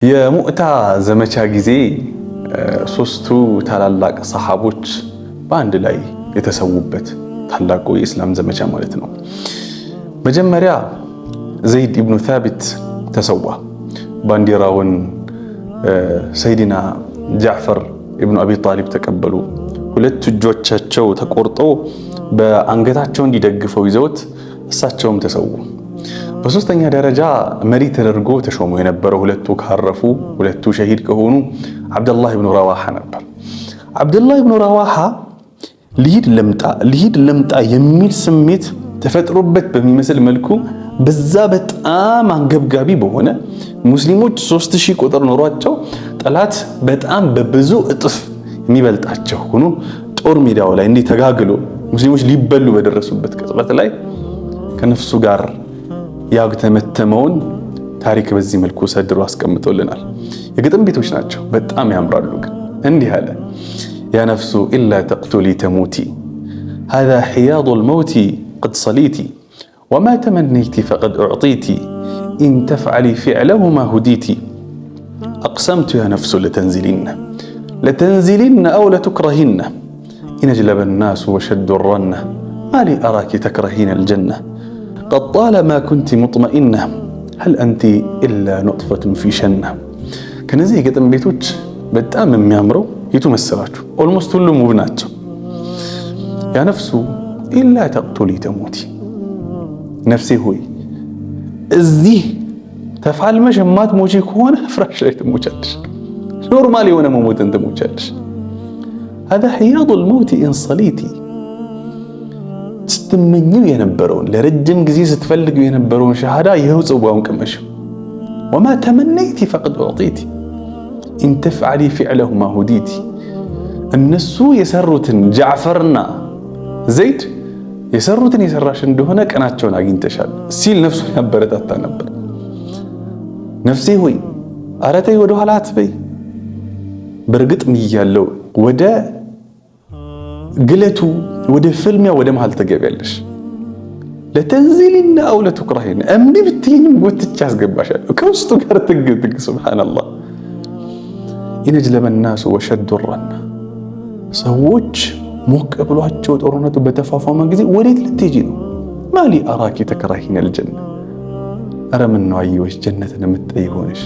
የሙዕታ ዘመቻ ጊዜ ሶስቱ ታላላቅ ሰሓቦች በአንድ ላይ የተሰዉበት ታላቁ የኢስላም ዘመቻ ማለት ነው። መጀመሪያ ዘይድ ኢብኑ ታቢት ተሰዋ። ባንዲራውን ሰይዲና ጃዕፈር ኢብኑ አቢ ጣሊብ ተቀበሉ። ሁለት እጆቻቸው ተቆርጦ በአንገታቸው እንዲደግፈው ይዘውት እሳቸውም ተሰዉ። በሶስተኛ ደረጃ መሪ ተደርጎ ተሾሞ የነበረው ሁለቱ ካረፉ፣ ሁለቱ ሸሂድ ከሆኑ፣ ዓብደላህ ኢብኑ ረዋሓ ነበር። ዓብደላህ ኢብኑ ረዋሓ ልሂድ ልምጣ፣ ልሂድ ልምጣ የሚል ስሜት ተፈጥሮበት በሚመስል መልኩ በዛ በጣም አንገብጋቢ በሆነ፣ ሙስሊሞች 3000 ቁጥር ኖሯቸው ጠላት በጣም በብዙ እጥፍ የሚበልጣቸው ሆኖ ጦር ሜዳው ላይ እንዲህ ተጋግሎ ሙስሊሞች ሊበሉ በደረሱበት ቅጽበት ላይ ከነፍሱ ጋር ያጉተመተመውን ታሪክ በዚህ መልኩ ሰድሮ አስቀምጦልናል። የግጥም ቤቶች ናቸው፣ በጣም ያምራሉ። ግን እንዲህ አለ፦ يا نفس إلا تقتلي تموتي، هذا حياض الموت قد صليتِ، وما تمنيتِ فقد أعطيتِ، إن تفعلي فعلهما هديتِ، أقسمت يا نفس لتنزلن، لتنزلن أو لتكرهن، إن أجلب الناس وشدوا الرنة، ما لي أراك تكرهين الجنة، قد طالما كنتِ مطمئنة، هل أنتِ إلا نطفة في شنة። ከነዚህ የግጥም ቤቶች በጣም የሚያምረው የቱ መሰላችሁ? Almost ሁሉም ውብ ናቸው። يا نفس إلا تقتلي تموتي፣ ነፍሴ ሆይ እዚህ ተፋልመሽ የማትሞቺ ከሆነ ፍራሽ ላይ ትሞቻለሽ። Normal የሆነ መሞትን ትሞቻለሽ። هذا حياض الموت إن صليتِ፣ ስትመኘው የነበረውን፣ ለረጅም ጊዜ ስትፈልገው የነበረውን ሸሃዳ ይኸው ጽዋውን ቅመሽው። وما تمنيتِ فقد أعطيتِ، إن تفعلي فعلهما هديتِ፣ እነሱ የሰሩትን፣ ጃዕፈርና ዘይድ የሰሩትን የሰራሽ እንደሆነ ቀናቸውን አግኝተሻል ሲል ነፍሱን ያበረታታ ነበር። ነፍሴ ሆይ ኧረ ተይ፣ ወደ ኋላ አትበይ። በእርግጥ ምያለው ወደ ግለቱ፣ ወደ ፍልሚያ፣ ወደ መሃል ትገቢያለሽ። لتنزلن أو لتكرهن፣ እምቢ ብትይኝም ጎትቼ አስገባሻለሁ። ከውስጡ ጋር ትግ ትግ። سبحان الله። إن أجلب الناس وشدوا الرنة፣ ሰዎች ሞቅ ብሏቸው ጦርነቱ በተፋፋመ ጊዜ ወዴት ልትሄጂ ነው? ما لي أراك تكرهين الجنة፣ ኧረ ምነው አየሁሽ ጀነትን የምትጠይ ሆነሽ፣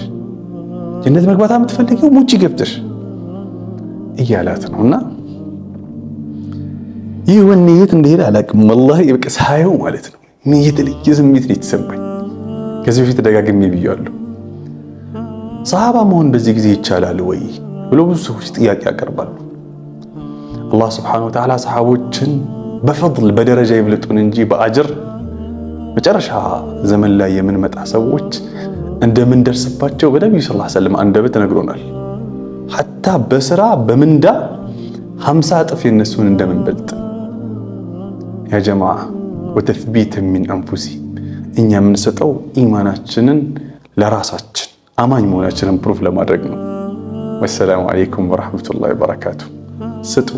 ጀነት መግባት የምትፈልጊው ሙጪ ገብተሽ እያላት ነው። እና ይህ ወኔ የት እንደሄደ አላውቅም። ወላሂ በቃ ሳየው ማለት ነው የተለየ ስሜት ነው የተሰማኝ። ከዚህ በፊት ደጋግሜ ብያለሁ። ሰሃባ መሆን በዚህ ጊዜ ይቻላል ወይ ብሎ ብዙ ሰዎች ጥያቄ ያቀርባሉ። አላህ سبحانه وتعالى ሰሃቦችን በፈድል በደረጃ ይብለጡን እንጂ በአጅር መጨረሻ ዘመን ላይ የምንመጣ ሰዎች እንደምንደርስባቸው በነቢዩ صلى الله عليه وسلم አንደበት ነግሮናል። حتى በስራ በምንዳ 50 እጥፍ የነሱን እንደምንበልጥ። يا جماعة، وتثبيتا من أنفسهم፣ እኛ የምንሰጠው ኢማናችንን ለራሳችን አማኝ መሆናችንን proof ለማድረግ ነው። والسلام عليكم ورحمة الله وبركاته። ስጡ።